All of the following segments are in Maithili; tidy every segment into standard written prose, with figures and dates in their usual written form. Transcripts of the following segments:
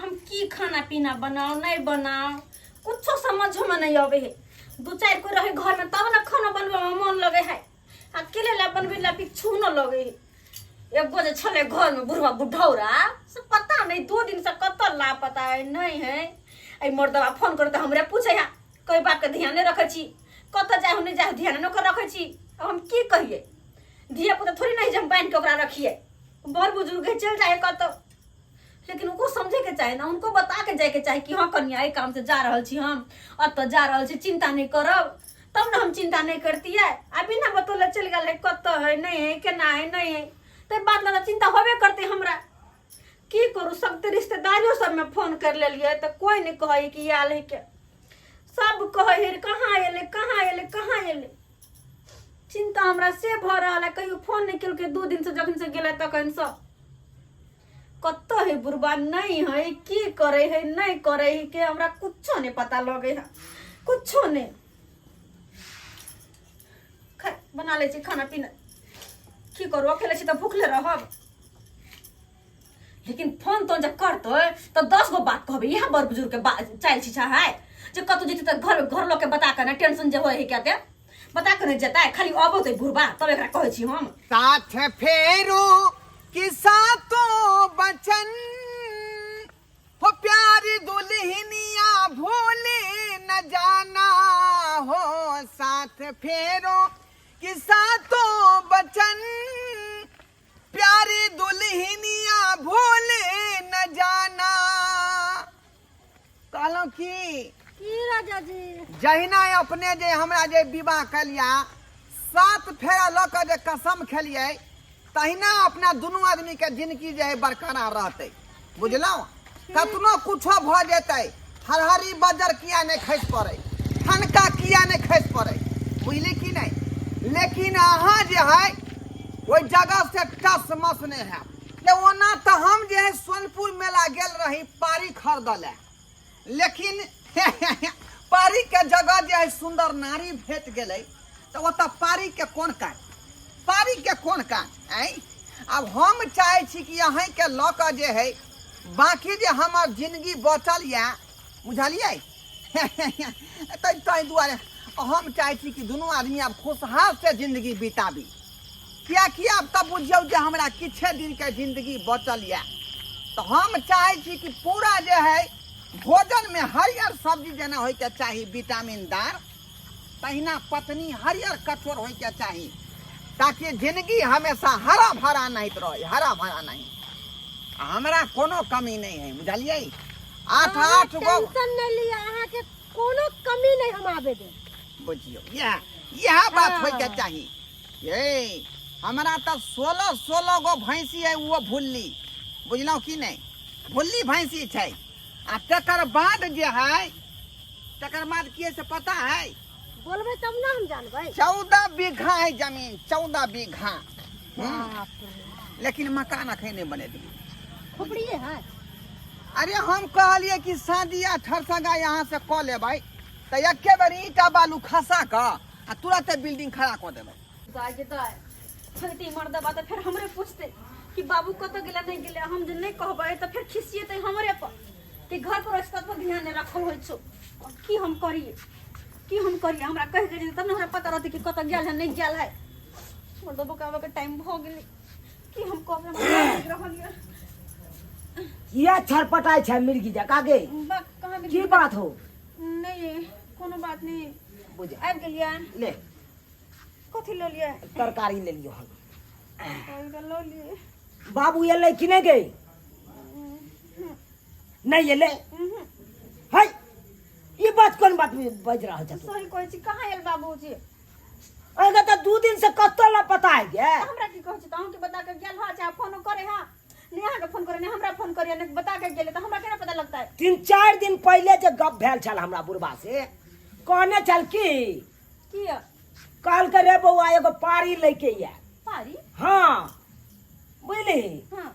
हम की खाना पीना बनाओ नहीं बनाओ कुछो समझो में नहीं आवे है। दू चार कोई रहे घर में तब ना खाना बनबे में मन लगे है, अकेले ला बनबे ला पिछू न लगे है। एगो जे छले घर में बुढ़वा बुढ़ौरा से पता नहीं 2 दिन से कत लापता है नहीं है। ए मर्दवा फोन करे त हमरे पूछे है, कोई बात के ध्यान नहीं रखे छी, कत जाए नहीं जाए ध्यान न कर रखे छी। अब हम की कहिए, धिया पुता थोड़ी नहीं हम बांध के ओकरा रखिए, बड़ बुजुर्ग है चल जाए कत, लेकिन उनको समझे के चाहे ना, उनको बता के जाए के चाहे कि हाँ कन्या एहि काम से जा रहल छी हम, अतऽ जा रहल छी, चिंता नहीं करब तब ना हम चिंता नहीं करतियै। आ बिना बतौले चलि गेल है, कतऽ है नहीं है केना है नहीं है, तऽ बात लगा चिंता होबे करतै हमरा। की करू, सब तऽ रिश्तेदारियो सबमे फोन कर लेलियै तऽ कोइ नहि कहै कि आयल है के, सब कहै है कहाँ एलै कहाँ एलै कहाँ एलै। चिंता हमरा से भऽ रहल है, कहियो फोन नहि केलकै 2 दिन से, जखन से गेलै तखन से कतऽ है बुढ़बा नहीं है, की करे है नहीं करे है के हमरा कुछो नहीं पता लगे है, कुछो नहीं। बना ले छी खाना पीना, की करू अकेले छी तऽ भूखले रहब। लेकिन फोन तोन जब करतै तऽ 10 गो बात कहबै, इएह बड़ बुजुर्ग के चालि छी है जे कतौ जेतै तऽ घर घर लोग के बता के ना टेंशन जे होइ है क्या ते बता के नहीं जेतै, खाली अबो तऽ बुढ़बा तब एकरा कहै छी हम। साथ फेरो कि सातों बचन हो प्यारी दुल्हनिया भूले न जाना हो, साथ फेरो कि सातों बचन प्यारी दुल्हनिया भूले न जाना। कहलहुँ की की राजा जी, जहिना अपने जे हमरा जे विवाह कलिया 7 फेरा लऽ कऽ जे कसम खेलियै तहिना अपना दुनू आदमी के जिंदगी जे है बरकरार रहतै, बुझलहुँ? कतनो कुछो भऽ जेतै, हरहरी बजर किया नहि खसि पड़ै, ठनका किया नहि खसि पड़ै, बुझली कि नहि? लेकिन अहाँ जे है ओहि जगह से टस मस नहि हैब। ओना तऽ हम जे है सोनपुर मेला गेल रही पारी खरीदऽ लए, लेकिन पारी के जगह जे है सुंदर नारी भेट गेलै तऽ ओतऽ पारी के कोन काज, पारी के कोन काज आँय। आब हम चाहै छी कि अहीँके लऽ कऽ जे है बाँकी जे हमर जिंदगी बचल यऽ, बुझलियै, ताहि दुआरे हम चाहै छी कि दुनू आदमी आब खुशहाल से जिंदगी बिताबी, किएकि आब तऽ बुझियौ जे हमरा किछे दिनके जिंदगी बचल यऽ। तऽ हम चाहै छी कि पूरा जे है भोजनमे हरियर सब्जी जेना होइके चाही विटामिनदार, तहिना पत्नी हरियर कठोर होइके चाही, ताकि जिंदगी हमेशा हरा भरा नहीं रहे, हरा भरा नहीं। आ हमरा कोनो कमी नहीं है, बुझलियै? आठ अहाँ आठ गो टेंशन नहीं लिअ, अहाँके कोनो कमी नहीं हम आबे दे। बुझियौ, इएह बात हाँ। होइके चाही। ये हमरा तऽ 16-16 गो भैंसी है, वो भुल्ली, बुझलहुँ कि नहीं? भुल्ली भैंसी छै। आ तकर बाद जे है, तकर बाद की है से पता है? बोलबै तब ना हम जानबै। 14 बीघा है जमीन, 14 बीघा। बाप रे। लेकिन मकान अखन नहीं बनेलियै। खोपड़िए है। अरे हम कहलियै कि शादी आ ठरसगा यहाँ से कऽ लेबै तऽ एके बेर ईंटा बालू खसा कऽ आ तुरंत बिल्डिंग खड़ा कऽ देबै। दाय जे दाय छोटी मर्दबा तऽ फेर हमरे पूछतै कि बाबू कतऽ गेलै नहीं गेलै, हम जे नहीं कहबै तऽ फेर खिसिएतै हमरे पर कि घर पर अछि तब ध्यान नहीं रखल होइ छौ। की हम करिए, की हम करिए, हमरा कहि के जेतै तब ने हमरा पता रहतै कि कतऽ गेल है नहीं गेल है। मर्दबो के आबऽ के टाइम भऽ गेलै, की हम कहबै, हमरा लागि रहल यऽ। किया छटपटाइ छै मिर्गी जकाँ गे? बा, कहाँ की बात हो? नहीं कोनो बात नहीं। बुझ। आबि गेलियै। ले। कथी लऽ लियै? तरकारी ले लियौ हन। तरकारी लऽ लियै। बाबू एलै कि नहि गे? नहि एलै? है ई बात कोन बात बाजि रहल छ तू? सही कहै छी, कहाँ आयल बाबूजी? अरे तऽ 2 दिन से कतऽ लापता है गे? हमरा की कहै छी तऽ अहूँके बता के गेल हँ, चाहे फोनो करे हँ नहीं, अहाँके फोन करे नहीं, हमरा फोन करे नहीं, बता के गेलै तऽ हमरा केना पता लगतै? 3-4 दिन पहिले जे गप भेल छल हमरा बुढ़बा से, कहने छल की की कहलकै रे बौआ एगो पारी लैके ये। पारी? हाँ बुझली। हाँ।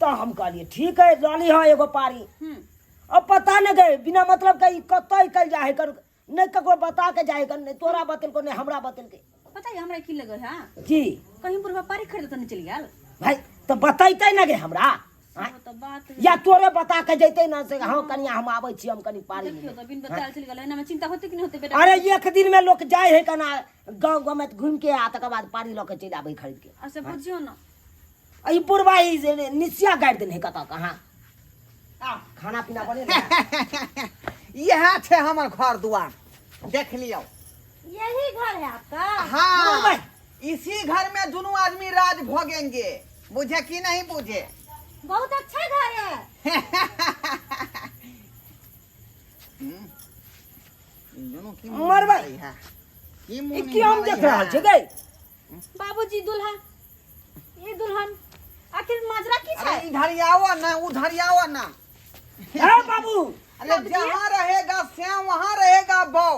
तऽ हम कहलियै ठीक है लऽ ली हँ एगो पारी। अब पता नहीं गए बिना मतलब के ई कतऽ निकल जाए है, कर नहीं ककरो बता के जाए है, नहीं तोरा बतेलको नहीं हमरा बतेलकै। पता है हमरा की लगे है? की? कहीं बुढ़वा पारी खरीद तो नहीं चल गेल। भाई तो बतैते ना गे हमरा। आँय? तो बात है। या तोरे बता के जैते ना से हाँ कनिया हम आबै छी हम कनी पारी देखियो लेबै। तो बिन बतायल चलि गेलै एना में चिंता होते कि नहीं होते बेटा अरे एक दिन में लोग जाए है कना गाँव गाँव में घूम के आ तकर बाद पारी लऽ के चलि आबै खरीद के अच्छा बुझियो ना आ ई बुढ़बा ई जे निसिया गाड़ि देने है कतऽ कहाँ खाना पीना बने ने इएह छै हमर घर दुआर देख लियौ यही घर है आपका हाँ भाई। इसी घर में दोनों आदमी राज भोगेंगे बुझे कि नहीं बुझे बहुत अच्छा घर है दुनू की मरबै। है की ई मुँह की हम देख रहल छी गई बाबूजी दुल्हा ये दुल्हन आखिर माजरा की अरे छै इधर आओ ना उधर आओ ना हे बाबू अरे जहाँ रहेगा श्याम वहाँ रहेगा बौ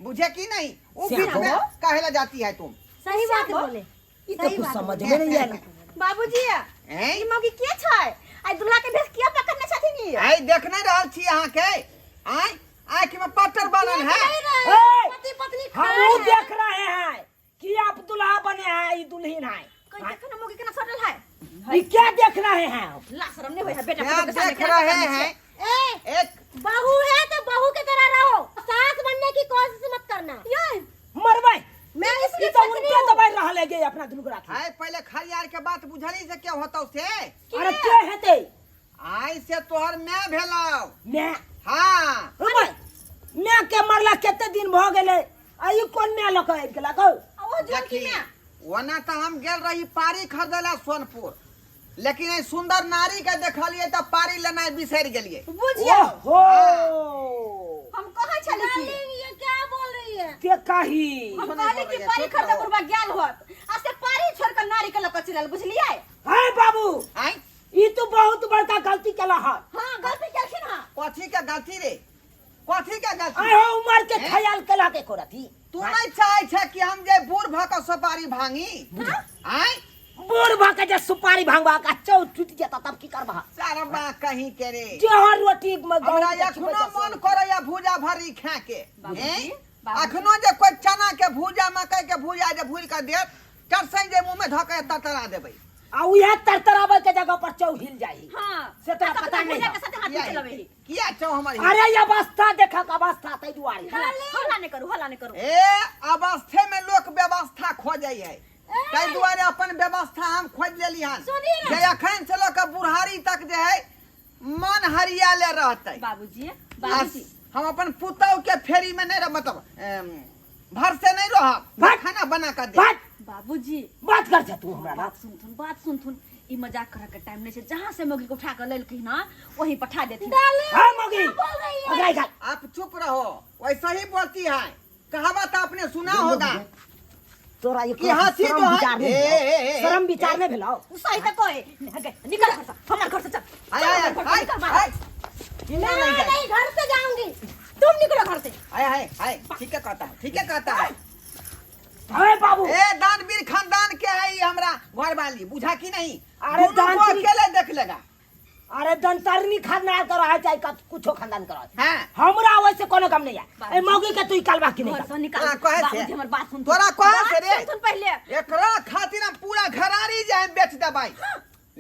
बुझे कि नहीं वो श्याम बीच में बौ? काहेला जाती है तुम सही बात बोले ई तो कुछ समझ में नहीं आयल बाबूजी हैं? ई मौगी के छै आई दुल्हा के भेष किया पकड़ने छथिन ई आइ देख नहीं रहल छी अहाँ के आइ आँखि में पत्थर बनल है ए, पति पत्नी हमहू देख रहे हैं कि आप दुल्हा बने हैं ई दुल्हन है कहीं देखो ना मौगी केना सटल है ई क्या देख रहे हैं आप? ला शर्म नहीं होय है बेटा क्या पुतोह के सामने देख केना रहे पकड़ने हैं छियै? ए एक बहू है तो बहू की तरह रहो सास बनने की कोशिश मत करना ये मरबै मैं ई इसकी तो पत्नी उनके हूँ। दबाई रहल है गे अपना दुनू गोरा के। आइ पहले खरियार के बात बुझली से क्या होतौ से अरे के हेतै आइ से तोहर my भेलौ मैं हाँ रुबै मैं के मरला कते दिन भऽ गेलै आ ई कोन मैं लऽ कऽ आबि गेला कहू आ ओ जोन की देखी मैं ओना तऽ हम गेल रही पारी खरीदे ला सोनपुर लेकिन एहि सुंदर नारी के देखलिए तऽ पारी लेनाइ बिसरि गेलिए बुझियौ ओहो हम कहै छली की डार्लिंग ये क्या बोल रही है के कही हम कहली कि पारी खरीदे बुढ़बा गेल होत आ से पारी छोड़ के नारी के लऽ के चलल बुझलियै हे बाबू आइ ई तो बहुत बड़का गलती केला हन हां गलती केलखिन हां कथी के गलती रे कथी के गलती आय हो उमर के ख्याल केला के कोरती तू नहीं चाहे छे कि हम जे बूढ़ भ के सुपारी भांगी आय बूढ़ भ के जे सुपारी भांगबा का चौ टूट जेता तब की करबा सरबा कहीं के रे जे हर रोटी में हमरा गहूम के एखनो छिपै छै मन करैया भूजा भरी खा के बाबूजी, हैं? बाबूजी। अखनो जे कोई चना के भूजा मकई के भूजा जे भूज के देत चरसई जे मुंह में धऽ के तरतरा देबै आ उहे तरतराबै के जगह पर चौ हिल जाही हां से तोरा पता नहीं के साथे हाथ किया चलाबै ही किया चौ हमर अरे ये अवस्था देखक अवस्था ताहि दुआरे हल्ला नहीं करू हल्ला नहीं करू ए अवस्थे में लोक व्यवस्था खोजै है ताहि दुआरे अपन व्यवस्था हम खोज लेली हन सुनिए ना। जे अखन से लऽ के बुढ़ारी तक जे है मन हरियाले रहतै बाबूजी आ बाबूजी हम अपन पुतहु के फेरी में नहीं रह मतलब भरसे नहीं रहब भाग। खाना बना कर दे बात बाबूजी बात कर जा तू हमरा ना बात सुनथुन बात सुनथुन ई मजाक करे के टाइम नहीं छै जहाँ से मौगी के उठा के लेलखिन ना वहीं पठा देथिन हां मौगी अगला निकाल आप चुप रहो वैसा ही बोलती है कहावत आपने सुना होगा तोरा ये कि हंसी शर्म तो है। विचार नहीं ए, ए, ए, भेलौ। शर्म विचार ए। नहीं भेलौ सही तो कहे निकल घर से हमार घर से चल आय चल आय हमर घर से आय निकल बाहर। आय किन्ना मैं नहीं जाए नहीं घर से जाऊंगी तुम निकलो घर से आय आय आय ठीक है कहता है ठीक है कहता है अरे बाबू ए दानवीर खानदान के है ये हमरा घर वाली बुझा कि नहीं अरे दुनू को दानवीर- अकेले देख लेगा अरे दंतरनी खानदान करो है चाहे कुछो खानदान करो है। हाँ। हमरा वैसे कोनो काम नहीं है ए मौगी के तू निकालबा कि नहीं घर से निकाल हाँ, कहे से। बाबूजी हमर बात सुन तोरा कहे से रे। सुन पहले एकरा खातिर हम पूरा घरारी जाए बेच देबै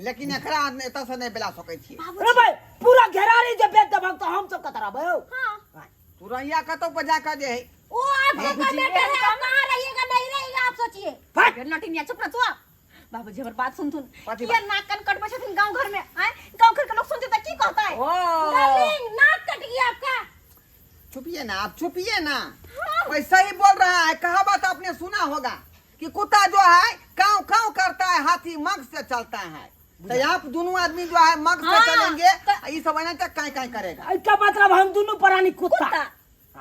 लेकिन एकरा एतऽ से नहि बेला सकै छियै अरे भाई पूरा घेरारी जे बेच देबक तो हम सब कतरा रहबै हौ हाँ तू रहिया कतौ पर जाकर जे है वो आपका बेटा है आप कहाँ रहिएगा नहीं रहिएगा आप सोचिए फट नटिनिया चुप रह तू बाबूजी हमर बात सुनथुन कथी किया नाक कान कटबै छथिन गांव घर में आय गांव घर के लोग सुनते त की कहतै ओ डार्लिंग नाक कट गया आपका चुपिए ना आप चुपिए ना वैसा ही बोल रहा है कहावत आपने सुना होगा कि कुत्ता जो है काव काव करता है हाथी मग से चलता है तो आप दोनों आदमी जो है मग से हाँ, चलेंगे ये सब ना तक काय काय करेगा इसका मतलब हम दोनों प्राणी कुत्ता कुत्ता।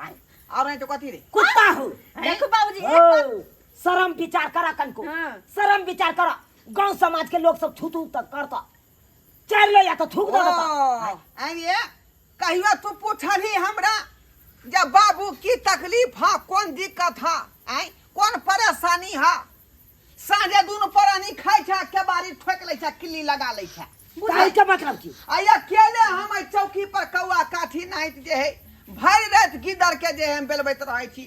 आय, और नहीं तो कथी रे कुत्ता हो देखो बाबूजी एक बात ओ, शर्म विचार करा कनको हाँ। शर्म विचार करा गांव समाज के लोग सब थू थू तक करता चल लो या तो थूक दो ओ, आइए कहियो तू पूछलही हमरा जब बाबू की तकलीफ हा कौन दिक्कत हा आय कौन परेशानी हा साँझे दुनू प्राणी खाइ छै केबारी ठोकि लै छै किल्ली लगा लै छै काहे के मतलब की आ अकेले हम एहि चौकी पर कौआ काठी नाहित जे है भरि राति गिदड़ के जे है हम बेलबैत रहै छी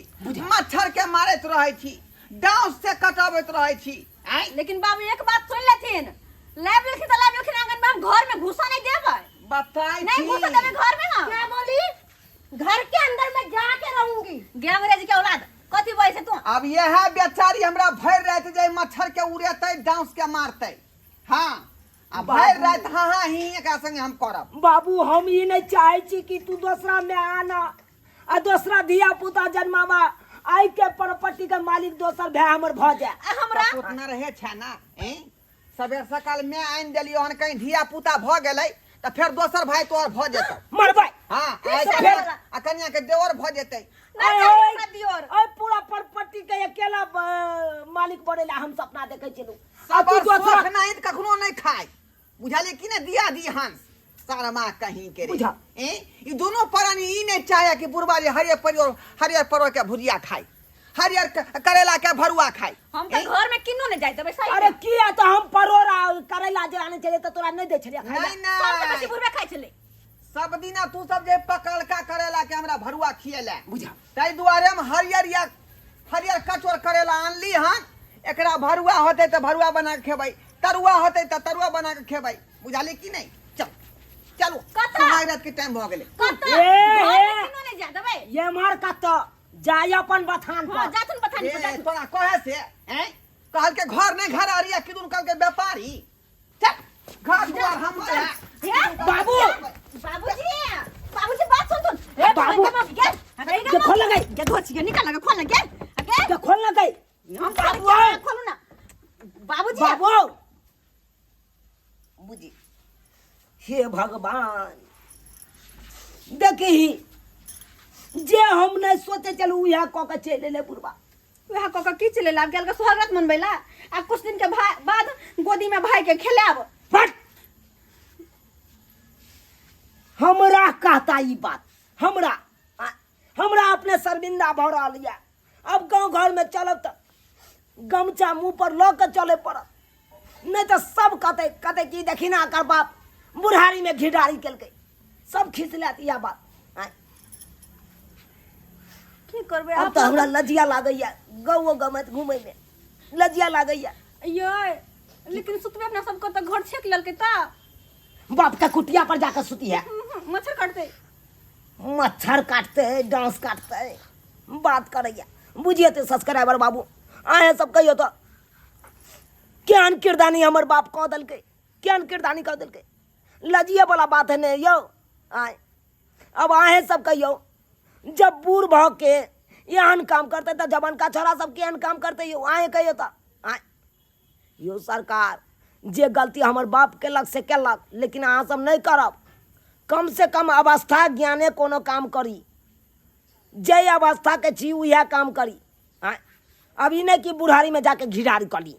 मच्छर के मारैत रहै छी डाउस से कटबैत रहै छी आँय लेकिन बाबू एक बात सुन लेथिन लाइव लेलखिन तऽ लाइव लेलखिन आंगन तोरा हम घर में घुसा नहीं देबै। बताई नहीं घुसा देबै घर में हम। क्या बोली? घर के अंदर मैं जाके रहूंगी। गे अंग्रेज के औलाद, कथी बजै छै तू? अब यह बेचारी हमरा भरि राति जे मच्छर के उड़ेतै, डांस के मारतै। हाँ, आ भरि राति हाँ हाँ ही एकरा संगे हम करब। बाबू, हम ई नहीं चाहे छी कि तू दोसरा में आना आ दोसरा धिया पुता जन्मावा, आई के प्रॉपर्टी के मालिक दोसर भाई हमर भ जाए। आ हमरा सपूत न रहे छै ना, हैं? सबेर सकाल में आनि देलियो हन, कहीं धिया पुता भ गेलै तऽ फेर दोसर भाई तोहर भ जेतौ। मरबै। हाँ, आइ तऽ फेर फेर आ कनिया के देवर भ जेतै। नहीं आय चाहिए होय, हमरा दियोर। आय पूरा प्रॉपर्टी के अकेला मालिक बनेला हम सपना देखै छलहुँ। आ तू सबर दोसरा सोख नहीं तऽ कखनो नहीं खाय, बुझलियै कि ने? दिया दी हंस शर्मा कहीं के रे। बुझा। ए ई दोनों प्राणी ई नहीं चाहे कि बुढ़वा जे हरियर परिवार हरियर परोर के भुजिया खाए, हरियर करेला के भरुआ खाए। हम तऽ घर में किन्नो नहीं जाय देबै सही। अरे किया? तऽ हम परोर आ करेला जे आनै छलियै तऽ तोरा नहि दै छलियै खाय लए? नहीं सबसे बेसी नहीं, बुढ़वे खाइ छलै। सब दिना तू सब जे पकड़का करेला के हमरा भरुआ खिएला। बुझा। ताहि दुआरे हम हरियर या हरियर कचोर करेला आनली हन। एकरा भरुआ होतै तऽ भरुआ बना के खेबै, तरुआ होतै तऽ तरुआ बना के खेबै, बुझलियै कि नहीं? चल चलू। कतऽ? सुहाग रात के टाइम भऽ गेलै। कतऽ? ए, घर में ए। किन्नो नहीं जाय देबै। ये मार कतऽ जाय अपन बथान हाँ, पर। जाथुन बथान पर ए, जाथुन। तोरा कहे से हैं कहल के घर नहीं घर अरिया किदुन कहल के व्यापारी। चल घर दुआर हम है। हे, बाबू। बाबूजी, बाबूजी बात सुन सुन। हे बाबू। बाबू, गे के खोल लगे। गे धोची गे निकाल लगे, खोल लगे गे। के खोल ना गई। हम बाबू, बाबू खोलू ना बाबूजी। बाबू बुझी, हे भगवान, देखी जे हम नहीं सोचे चलू उएह कऽ के चलि एलै बुढ़बा। वएह कऽ के की चले आब गेल के सुहागरात मनबैला आ कुछ दिन के बाद गोदी में भाई के खेलाब। फट हमरा कहता ई बात, हमरा हमरा अपने शर्मिंदा भऽ रहल यऽ। अब गाँव घर में चलब तऽ गमछा मुँह पर लऽ के चले पड़त, नहीं तऽ सब कहते कहते कि देखी ना एकर बाप बुढ़ारी में घिढारी केलकै, सब खींच लेत इएह बात। आँय। की करबै अब तऽ हमरा लजिया लागैया, गाँवो गमैत घूमैमे लजिया लागैया। ये लेकिन सुतबे अपना सबके तऽ घर छेक लेलकै तऽ बाप के कुटिया पर जाकर सुती है। मच्छर काटतै। मच्छर काटते, डांस काटते, बात करैया। बुझिए तो सब्सक्राइबर बाबू, अहें सब कहियो तो केहन किरदानी हमर बाप कह देलकै, केहन किरदानी कह देलकै। लजिए वाला बात है ने यौ। आय अब अहें सब कहियो, जब बूढ़ भऽ के एहन काम करते तऽ जवानका छोरा सब केहन काम करते यौ? अहें कहियो तऽ। आय यौ सरकार, जे गलती हमर बाप केलक से केलक, लेकिन अहाँ सब नहि करब। कम से कम अवस्था ज्ञाने कोनो काम करी, जे अवस्थाके छी उएह काम करी। आँय, अब ई नहि कि बुढ़ारीमे जाके घिरारी करी।